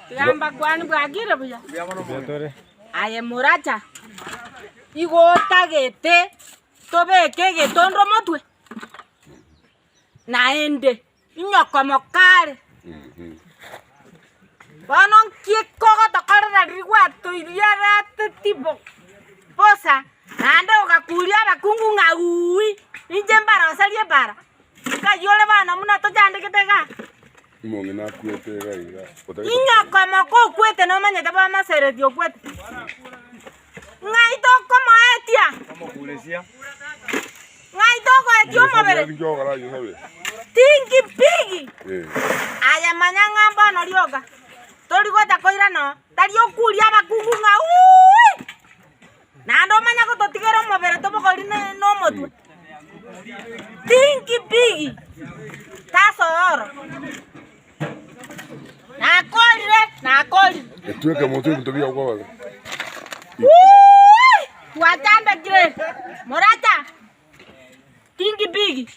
Tiga mbakwane bwakire buya. Aye moracha, igo otagete tobeke egetondo motwe? Naende inyokomoka are. Bono nki kogotokorera riria gwatoiriareteti bo bosa, naende ogakuria abakungu ng'a uuwi, inche mbaroserie ebara? Nkai ore bono buna tochandegete igaa? Omong'ina akwete iga iga, otagete Inyokomoka okwete nomanyete bomosereti okwete. Ng'ai tokomoetia? Ng'ai togoetia omobere? Tinki pigi. Aye manya ng'a mbono rioka tori gocha koirana oo, tari okuria abakungu ng'a uuwi, naende omanye gototigera omobere tobogori na omotwe. Tinki pigi, tasoa oro. Nakorire, nakorire. Etweke motwe ebinto biao kwabaga. Wuuii! Twachandekire. Moracha. Tingi bigi.